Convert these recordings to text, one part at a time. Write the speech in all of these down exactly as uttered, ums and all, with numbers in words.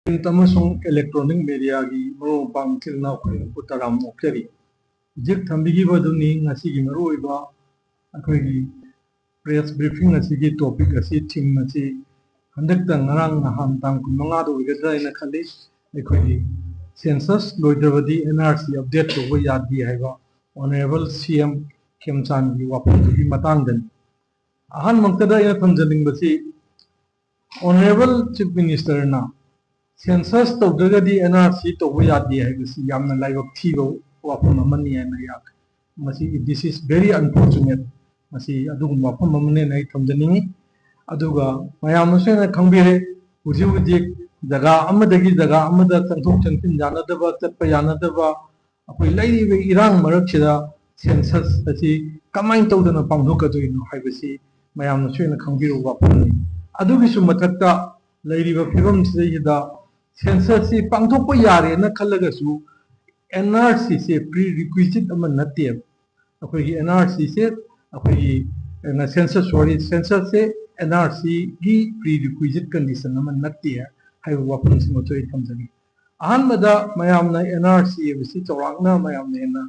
Print ꯑꯃꯁꯨꯡ electronic ꯃꯦꯗꯤꯌꯥꯒꯤ ꯃꯔꯨꯞ ꯃꯄꯥꯡ ꯏꯆꯤꯜ ꯏꯅꯥꯎ ꯈꯨꯗꯤꯡꯃꯛꯄꯨ ꯇꯔꯥꯝꯅ ꯑꯣꯛꯆꯔꯤ꯫ ꯍꯧꯖꯤꯛ ꯊꯝꯕꯤꯈꯤꯕ ꯑꯗꯨꯅꯤ ꯉꯁꯤꯒꯤ ꯃꯔꯨꯑꯣꯏꯕ ꯑꯩꯈꯣꯏꯒꯤ ꯄ꯭ꯔꯦꯁ ꯕ꯭ꯔꯤꯐꯤꯡ ꯑꯁꯤꯒꯤ ꯇꯣꯄꯤꯛ ꯑꯁꯤ, ꯊꯤꯝ ꯑꯁꯤ ꯍꯟꯗꯛꯇ ꯉꯔꯥꯡ ꯅꯍꯥꯟ ꯇꯥꯡ ꯀꯨꯟꯃꯉꯥꯗ ꯑꯣꯏꯒꯗ꯭ꯔꯥ ꯍꯥꯏꯅ ꯈꯜꯂꯤ꯫ ꯑꯩꯈꯣꯏꯒꯤ ꯁꯦꯟꯁꯁ ꯂꯣꯏꯗ꯭ꯔꯕꯗꯤ ꯑꯦꯟ ꯑꯥꯔ ꯁꯤ ꯑꯞꯗꯦꯠ ꯇꯧꯕ ꯌꯥꯗꯦ ꯍꯥꯏꯕ ꯑꯣꯅꯔꯦꯕꯜ ꯁꯤ ꯑꯦꯝ ꯈꯦꯝꯆꯥꯟꯒꯤ ꯋꯥꯐꯝꯗꯨꯒꯤ ꯃꯇꯥꯡꯗꯅꯤ꯫ ꯑꯍꯥꯟꯕꯃꯛꯇꯗ ꯑꯩꯅ ꯊꯝꯖꯅꯤꯡꯕꯁꯤ, ꯑꯣꯅꯔꯦꯕꯜ ꯆꯤꯐ ꯃꯤꯅꯤꯁꯇꯔꯅ ꯁꯦꯟꯁꯁ ꯇꯧꯗ꯭ꯔꯒꯗꯤ ꯑꯦꯟ ꯑꯥꯔ ꯁꯤ ꯇꯧꯕ ꯌꯥꯗꯦ ꯍꯥꯏꯕꯁꯤ ꯌꯥꯝꯅ ꯂꯥꯏꯕꯛ ꯊꯤꯕ ꯋꯥꯐꯝ ꯑꯃꯅꯤ ꯍꯥꯏꯅ ꯑꯩꯍꯥꯛ, ꯃꯁꯤ, this is very unfortunate, ꯃꯁꯤ ꯑꯗꯨꯒꯨꯝꯕ ꯋꯥꯐꯝ ꯑꯃꯅꯦꯅ ꯑꯩ ꯊꯝꯖꯅꯤꯡꯏ꯫ ꯑꯗꯨꯒ ꯃꯌꯥꯝꯅꯁꯨ ꯍꯦꯟꯅ ꯈꯪꯕꯤꯔꯦ, ꯍꯧꯖꯤꯛ ꯍꯧꯖꯤꯛ ꯖꯒꯥ ꯑꯃꯗꯒꯤ ꯖꯒꯥ ꯑꯃꯗ ꯆꯪꯊꯣꯛ ꯆꯪꯁꯤꯟ ꯌꯥꯅꯗꯕ, ꯆꯠꯄ ꯌꯥꯅꯗꯕ, ꯑꯩꯈꯣꯏ ꯂꯩꯔꯤꯕ ꯏꯔꯥꯡ ꯃꯔꯛꯁꯤꯗ ꯁꯦꯟꯁꯁ ꯑꯁꯤ ꯀꯃꯥꯏꯅ ꯇꯧꯗꯅ ꯄꯥꯡꯊꯣꯛꯀꯗꯣꯏꯅꯣ ꯍꯥꯏꯕꯁꯤ ꯃꯌꯥꯝꯅꯁꯨ ꯍꯦꯟꯅ ꯈꯪꯕꯤꯔꯕ ꯋꯥꯐꯝꯅꯤ꯫ ꯑꯗꯨꯒꯤꯁꯨ ꯃꯊꯛꯇ, ꯂꯩꯔꯤꯕ ꯐꯤꯕꯝꯁꯤꯗꯩꯁꯤꯗ ꯁꯦꯟꯁꯁꯁꯤ ꯄꯥꯡꯊꯣꯛꯄ ꯌꯥꯔꯦꯅ ꯈꯜꯂꯒꯁꯨ ꯑꯦꯟ ꯑꯥꯔ ꯁꯤꯁꯦ ꯄ꯭ꯔꯤ ꯔꯤꯀ꯭ꯋꯤꯖꯤꯠ ꯑꯃ ꯅꯠꯇꯦꯕ꯫ ꯑꯩꯈꯣꯏꯒꯤ ꯑꯦꯟ ꯑꯥꯔ ꯁꯤꯁꯦ, ꯑꯩꯈꯣꯏꯒꯤ ꯁꯦꯟꯁꯁ, ꯁꯣꯔꯤ, ꯁꯦꯟꯁꯁꯁꯦ ꯑꯦꯟ ꯑꯥꯔ ꯁꯤꯒꯤ ꯄ꯭ꯔꯤ ꯔꯤꯀ꯭ꯋꯤꯖꯤꯠ ꯀꯟꯗꯤꯁꯟ ꯑꯃ ꯅꯠꯇꯦ ꯍꯥꯏꯕ ꯋꯥꯐꯝꯁꯤꯃꯁꯨ ꯑꯩ ꯊꯝꯖꯒꯦ꯫ ꯑꯍꯥꯟꯕꯗ ꯃꯌꯥꯝꯅ ꯑꯦꯟ ꯑꯥꯔ ꯁꯤ ꯍꯥꯏꯕꯁꯤ ꯆꯥꯎꯔꯥꯛꯅ ꯃꯌꯥꯝꯅ ꯍꯦꯟꯅ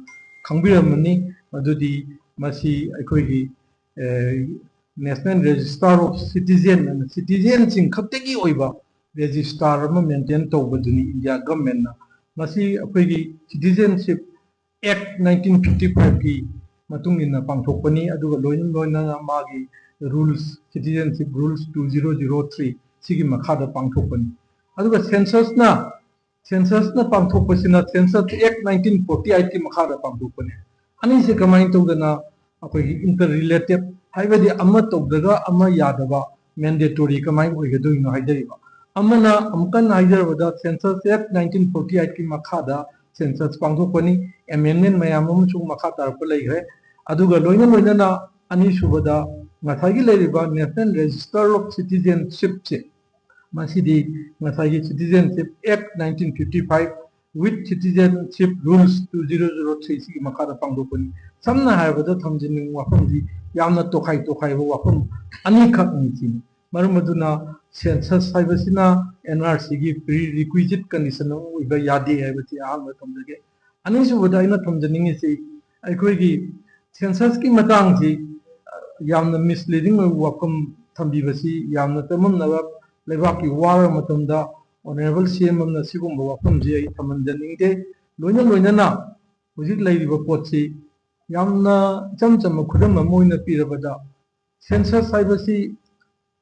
ꯈꯪꯕꯤꯔꯝꯃꯅꯤ꯫ ꯃꯗꯨꯗꯤ ꯃꯁꯤ ꯑꯩꯈꯣꯏꯒꯤ, ꯑꯦ, National Register of Citizen ꯑꯅ ꯁꯤꯇꯤꯖꯦꯟꯁꯤꯡ ꯈꯛꯇꯒꯤ ꯑꯣꯏꯕ ꯔꯦꯖꯤꯁꯇꯥꯔ ꯑꯃ ꯃꯦꯟꯇꯦꯟ ꯇꯧꯕꯗꯨꯅꯤ ꯏꯟꯗꯤꯌꯥ ꯒꯚꯔꯟꯃꯦꯟꯠꯅ꯫ ꯃꯁꯤ ꯑꯩꯈꯣꯏꯒꯤ ꯁꯤꯇꯤꯖꯦꯟꯁꯤꯞ ꯑꯦꯛꯠ ꯅꯥꯏꯟꯇꯤꯟ ꯐꯤꯐꯇꯤ ꯐꯥꯏꯚꯀꯤ ꯃꯇꯨꯡ ꯏꯟꯅ ꯄꯥꯡꯊꯣꯛꯄꯅꯤ, ꯑꯗꯨꯒ ꯂꯣꯏꯅ ꯂꯣꯏꯅꯅ ꯃꯥꯒꯤ rules, citizenship rules two zero zero three, ꯁꯤꯒꯤ ꯃꯈꯥꯗ ꯄꯥꯡꯊꯣꯛꯄꯅꯤ꯫ ꯑꯗꯨꯒ ꯁꯦꯟꯁꯁꯅ, ꯁꯦꯟꯁꯁꯅ ꯄꯥꯡꯊꯣꯛꯄꯁꯤꯅ ꯁꯦꯟꯁꯁ ꯑꯦꯛꯠ ꯅꯥꯏꯟꯇꯤꯟ ꯐꯣꯔꯇꯤ ꯑꯩꯠꯀꯤ ꯃꯈꯥꯗ ꯄꯥꯡꯊꯣꯛꯄꯅꯤ꯫ ꯑꯅꯤꯁꯦ ꯀꯃꯥꯏꯅ ꯇꯧꯗꯅ ꯑꯩꯈꯣꯏꯒꯤ ꯏꯟꯇꯔ ꯔꯤꯂꯦꯇꯦꯠ, ꯍꯥꯏꯕꯗꯤ ꯑꯃ ꯇꯧꯗ꯭ꯔꯒ ꯑꯃ ꯌꯥꯗꯕ, ꯃꯦꯟꯗꯦꯇꯣꯔꯤ ꯀꯃꯥꯏꯅ ꯑꯣꯏꯒꯗꯣꯏꯅꯣ ꯍꯥꯏꯖꯔꯤꯕ꯫ ꯑꯃꯅ, ꯑꯃꯨꯛ ꯀꯟꯅ ꯍꯥꯏꯖꯔꯕꯗ, ꯁꯦꯟꯁꯁ ꯑꯦꯛꯠ ꯅꯥꯏꯟꯇꯤꯟ ꯐꯣꯔꯇꯤ ꯑꯩꯠꯀꯤ ꯃꯈꯥꯗ ꯁꯦꯟꯁꯁ ꯄꯥꯡꯊꯣꯛꯄꯅꯤ꯫ ꯑꯦꯃꯦꯟꯗꯃꯦꯟꯠ ꯃꯌꯥꯝ ꯑꯃꯁꯨ ꯃꯈꯥ ꯇꯥꯔꯛꯄ ꯂꯩꯈ꯭ꯔꯦ꯫ ꯑꯗꯨꯒ ꯂꯣꯏꯅ ꯂꯣꯏꯅꯅ ꯑꯅꯤꯁꯨꯕꯗ ꯉꯁꯥꯏꯒꯤ ꯂꯩꯔꯤꯕ National Register of Citizenshipꯁꯦ, ꯃꯁꯤꯗꯤ ꯉꯁꯥꯏꯒꯤ citizenship act nineteen fifty five with Citizenship Rules two zero zero three ꯁꯤꯒꯤ ꯃꯈꯥꯗ ꯄꯥꯡꯊꯣꯛꯄꯅꯤ꯫ ꯁꯝꯅ ꯍꯥꯏꯔꯕꯗ ꯊꯝꯖꯅꯤꯡꯕ ꯋꯥꯐꯝꯗꯤ ꯌꯥꯝꯅ ꯇꯣꯈꯥꯏ ꯇꯣꯈꯥꯏꯕ ꯋꯥꯐꯝ ꯑꯅꯤꯈꯛꯅꯤ ꯁꯤꯅꯤ꯫ ꯃꯔꯝ ꯑꯗꯨꯅ ꯁꯦꯟꯁꯁ ꯍꯥꯏꯕꯁꯤꯅ ꯑꯦꯟ ꯑꯥꯔ ꯁꯤꯒꯤ ꯄ꯭ꯔꯤ ꯔꯤꯀ꯭ꯋꯤꯖꯤꯠ ꯀꯟꯗꯤꯁꯟ ꯑꯃ ꯑꯣꯏꯕ ꯌꯥꯗꯦ ꯍꯥꯏꯕꯁꯤ ꯑꯍꯥꯟꯕ ꯊꯝꯖꯒꯦ꯫ ꯑꯅꯤꯁꯨꯕꯗ ꯑꯩꯅ ꯊꯝꯖꯅꯤꯡꯉꯤꯁꯤ, ꯑꯩꯈꯣꯏꯒꯤ ꯁꯦꯟꯁꯁꯀꯤ ꯃꯇꯥꯡꯁꯤ ꯌꯥꯝꯅ ꯃꯤꯁꯂꯤꯗꯤꯡ ꯑꯣꯏꯕ ꯋꯥꯐꯝ ꯊꯝꯕꯤꯕꯁꯤ ꯌꯥꯝꯅ ꯆꯃꯝꯅꯕ, ꯂꯩꯕꯥꯛꯀꯤ ꯋꯥꯔꯕ ꯃꯇꯝꯗ ꯑꯣꯅꯔꯦꯕꯜ ꯁꯤ ꯑꯦꯝ ꯑꯃꯅ ꯁꯤꯒꯨꯝꯕ ꯋꯥꯐꯝꯁꯤ ꯑꯩ ꯊꯝꯍꯟꯖꯅꯤꯡꯗꯦ꯫ ꯂꯣꯏꯅ ꯂꯣꯏꯅꯅ ꯍꯧꯖꯤꯛ ꯂꯩꯔꯤꯕ ꯄꯣꯠꯁꯤ ꯌꯥꯝꯅ ꯏꯆꯝ ꯆꯝꯕ ꯈꯨꯗꯝ ꯑꯃ ꯑꯣꯏꯅ ꯄꯤꯔꯕꯗ, ꯁꯦꯟꯁꯁ ꯍꯥꯏꯕꯁꯤ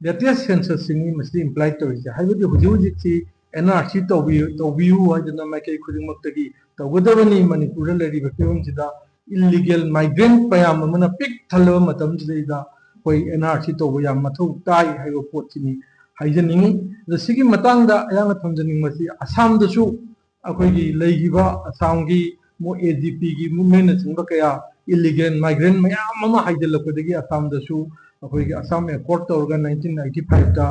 ꯂꯦꯇꯦꯁ ꯁꯦꯟꯁꯁꯁꯤꯡꯅꯤ ꯃꯁꯤ ꯏꯝꯄ꯭ꯂꯥꯏ ꯇꯧꯔꯤꯁꯦ꯫ ꯍꯥꯏꯕꯗꯤ ꯍꯧꯖꯤꯛ ꯍꯧꯖꯤꯛꯁꯤ ꯑꯦꯟ ꯑꯥꯔ ꯁꯤ ꯇꯧꯕꯤꯌꯨ, ꯇꯧꯕꯤꯌꯨ ꯍꯥꯏꯗꯅ ꯃꯥꯏꯀꯩ ꯈꯨꯗꯤꯡꯃꯛꯇꯒꯤ ꯇꯧꯒꯗꯕꯅꯤ꯫ ꯃꯅꯤꯄꯨꯔꯗ ꯂꯩꯔꯤꯕ ꯐꯤꯕꯝꯁꯤꯗ ꯏꯜꯂꯤꯒꯦꯜ ꯃꯥꯏꯒ꯭ꯔꯦꯟ ꯃꯌꯥꯝ ꯑꯃꯅ ꯄꯤꯛ ꯊꯜꯂꯕ ꯃꯇꯝꯁꯤꯗꯩꯗ ꯑꯩꯈꯣꯏ ꯑꯦꯟ ꯑꯥꯔ ꯁꯤ ꯇꯧꯕ ꯌꯥꯝ ꯃꯊꯧ ꯇꯥꯏ ꯍꯥꯏꯕ ꯄꯣꯠꯁꯤꯅꯤ ꯍꯥꯏꯖꯅꯤꯡꯉꯤ꯫ ꯑꯗ ꯁꯤꯒꯤ ꯃꯇꯥꯡꯗ ꯑꯩꯍꯥꯛꯅ ꯊꯝꯖꯅꯤꯡꯕꯁꯤ, ꯑꯁꯥꯝꯗꯁꯨ ꯑꯩꯈꯣꯏꯒꯤ ꯂꯩꯈꯤꯕ ꯑꯁꯥꯝꯒꯤ ꯑꯦ ꯖꯤ ꯄꯤꯒꯤ ꯃꯨꯞꯃꯦꯟꯅꯆꯤꯡꯕ ꯀꯌꯥ, ꯏꯜꯂꯤꯒꯦꯜ ꯃꯥꯏꯒ꯭ꯔꯦꯟ ꯃꯌꯥꯝ ꯑꯃ ꯍꯥꯏꯖꯤꯜꯂꯛꯄꯗꯒꯤ ꯑꯁꯥꯝꯗꯁꯨ ꯑꯩꯈꯣꯏꯒꯤ ꯑꯁꯥꯝ ꯑꯦꯀꯣꯔꯗ ꯇꯧꯔꯒ ꯅꯥꯏꯟꯇꯤꯟ ꯑꯩꯠꯇꯤ ꯐꯥꯏꯚꯇ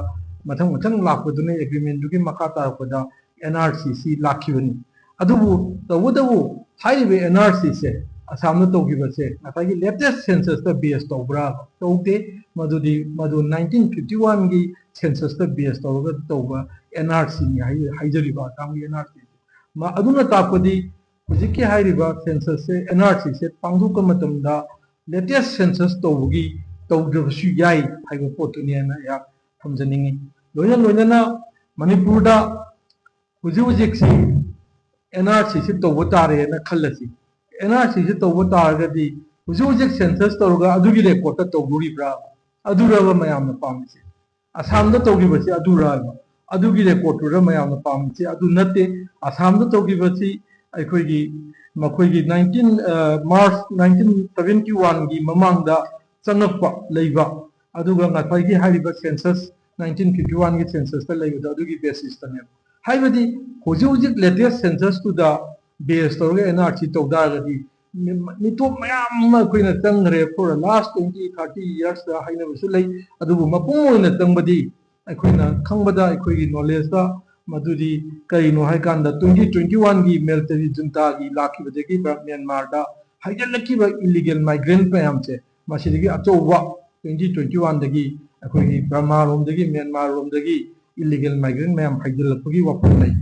ꯃꯊꯪ ꯃꯊꯪ ꯂꯥꯛꯄꯗꯨꯅ ꯑꯦꯒ꯭ꯔꯤꯃꯦꯟꯗꯨꯒꯤ ꯃꯈꯥ ꯇꯥꯔꯛꯄꯗ ꯑꯦꯟ ꯑꯥꯔ ꯁꯤ ꯁꯤ ꯂꯥꯛꯈꯤꯕꯅꯤ꯫ ꯑꯗꯨꯕꯨ ꯇꯧꯕꯇꯕꯨ ꯍꯥꯏꯔꯤꯕ ꯑꯦꯟ ꯑꯥꯔ ꯁꯤꯁꯦ ꯑꯁꯥꯝꯗ ꯇꯧꯈꯤꯕꯁꯦ ꯉꯁꯥꯏꯒꯤ ꯂꯦꯇꯦꯁ ꯁꯦꯟꯁꯁꯇ ꯕꯦꯁ ꯇꯧꯕ꯭ꯔꯥ? ꯇꯧꯗꯦ꯫ ꯃꯗꯨꯗꯤ ꯃꯗꯨ ꯅꯥꯏꯟꯇꯤꯟ ꯐꯤꯐꯇꯤ ꯋꯥꯟꯒꯤ ꯁꯦꯟꯁꯁꯇ ꯕꯦꯁ ꯇꯧꯔꯒ ꯇꯧꯕ ꯑꯦꯟ ꯑꯥꯔ ꯁꯤꯅꯤ ꯍꯥꯏ-, ꯍꯥꯏꯖꯔꯤꯕ ꯑꯁꯥꯝꯒꯤ ꯑꯦꯟ ꯑꯥꯔ ꯁꯤꯁꯦ꯫ ꯃ-, ꯑꯗꯨꯅ ꯇꯥꯛꯄꯗꯤ ꯍꯧꯖꯤꯛꯀꯤ ꯍꯥꯏꯔꯤꯕ ꯁꯦꯟꯁꯁꯁꯦ, ꯑꯦꯟ ꯑꯥꯔ ꯁꯤꯁꯦ ꯄꯥꯡꯊꯣꯛꯄ ꯃꯇꯝꯗ ꯂꯦꯇꯦꯁ ꯁꯦꯟꯁꯁ ꯇꯧꯕꯒꯤ ꯇꯧꯗ꯭ꯔꯕꯁꯨ ꯌꯥꯏ ꯍꯥꯏꯕ ꯄꯣꯠꯇꯨꯅꯦꯅ ꯑꯩꯍꯥꯛ ꯊꯝꯖꯅꯤꯡꯉꯤ꯫ ꯂꯣꯏꯅ ꯂꯣꯏꯅꯅ ꯃꯅꯤꯄꯨꯔꯗ ꯍꯧꯖꯤꯛ ꯍꯧꯖꯤꯛꯁꯤ ꯑꯦꯟ ꯑꯥꯔ ꯁꯤꯁꯤ ꯇꯧꯕ ꯇꯥꯔꯦꯅ ꯈꯜꯂꯁꯤ꯫ ꯑꯦꯟ ꯑꯥꯔ ꯁꯤꯁꯤ ꯇꯧꯕ ꯇꯥꯔꯒꯗꯤ ꯍꯧꯖꯤꯛ ꯍꯧꯖꯤꯛ ꯁꯦꯟꯁꯁ ꯇꯧꯔꯒ ꯑꯗꯨꯒꯤ ꯔꯦꯀꯣꯔꯗꯇ ꯇꯧꯗꯣꯔꯤꯕ꯭ꯔꯥ? ꯑꯗꯨꯔꯕ ꯃꯌꯥꯝꯅ ꯄꯥꯝꯃꯤꯁꯦ? ꯑꯁꯥꯝꯗ ꯇꯧꯈꯤꯕꯁꯤ ꯑꯗꯨꯔꯕ? ꯑꯗꯨꯒꯤ ꯔꯦꯀꯣꯔꯗꯇꯨꯔ ꯃꯌꯥꯝꯅ ꯄꯥꯝꯃꯤꯁꯦ? ꯑꯗꯨ ꯅꯠꯇꯦ꯫ ꯑꯁꯥꯝꯗ ꯇꯧꯈꯤꯕꯁꯤ ꯑꯩꯈꯣꯏꯒꯤ, ꯃꯈꯣꯏꯒꯤ ꯅꯥꯏꯟꯇꯤꯟ, ꯑ, ꯃꯥꯔꯆ ꯅꯥꯏꯟꯇꯤꯟ ꯁꯚꯦꯟꯇꯤ ꯋꯥꯟꯒꯤ ꯃꯃꯥꯡꯗ ꯆꯪꯉꯛꯄ ꯂꯩꯕ, ꯑꯗꯨꯒ ꯉꯁꯥꯏꯒꯤ ꯍꯥꯏꯔꯤꯕ ꯁꯦꯟꯁꯁ, ꯅꯥꯏꯟꯇꯤꯟ ꯐꯤꯐꯇꯤ ꯋꯥꯟꯒꯤ ꯁꯦꯟꯁꯁꯇ ꯂꯩꯕꯗꯣ, ꯑꯗꯨꯒꯤ ꯕꯦꯁꯤꯁꯇꯅꯦꯕ꯫ ꯍꯥꯏꯕꯗꯤ ꯍꯧꯖꯤꯛ ꯍꯧꯖꯤꯛ ꯂꯦꯇꯦꯁ ꯁꯦꯟꯁꯁꯇꯨꯗ ꯕꯦꯁ ꯇꯧꯔꯒ ꯑꯦꯟ ꯑꯥꯔ ꯁꯤ ꯇꯧ ꯇꯥꯔꯒꯗꯤ ꯃꯤ-, ꯃꯤꯇꯣꯞ ꯃꯌꯥꯝ ꯑꯃ ꯑꯩꯈꯣꯏꯅ ꯆꯪꯈ꯭ꯔꯦ꯫ For the last twenty, thirty yearsꯇ ꯍꯥꯏꯅꯕꯁꯨ ꯂꯩ꯫ ꯑꯗꯨꯕꯨ ꯃꯄꯨꯡ ꯑꯣꯏꯅ ꯆꯪꯕꯗꯤ ꯑꯩꯈꯣꯏꯅ ꯈꯪꯕꯗ, ꯑꯩꯈꯣꯏꯒꯤ ꯅꯣꯂꯦꯖꯇ ꯃꯗꯨꯗꯤ ꯀꯔꯤꯅꯣ ꯍꯥꯏꯀꯥꯟꯗ, twenty twenty oneꯒꯤ military juntaꯒꯤ ꯂꯥꯛꯈꯤꯕꯗꯒꯤ ꯃ꯭ꯌꯥꯟꯃꯥꯔꯗ ꯍꯥꯏꯖꯤꯜꯂꯛꯈꯤꯕ ꯏꯜꯂꯤꯒꯦꯜ ꯃꯥꯏꯒ꯭ꯔꯦꯟ ꯃꯌꯥꯝꯁꯦ, ꯃꯁꯤꯗꯒꯤ ꯑꯆꯧꯕ twenty twenty oneꯗꯒꯤ ꯑꯩꯈꯣꯏꯒꯤ ꯕꯔꯃꯥꯔꯣꯝꯗꯒꯤ, ꯃ꯭ꯌꯥꯟꯃꯥꯔꯔꯣꯝꯗꯒꯤ ꯏꯂꯤꯒꯦꯜ ꯃꯥꯏꯒ꯭ꯔꯦꯟ ꯃꯌꯥꯝ ꯍꯥꯏꯖꯤꯜꯂꯛꯄꯒꯤ ꯋꯥꯐꯝ ꯂꯩ꯫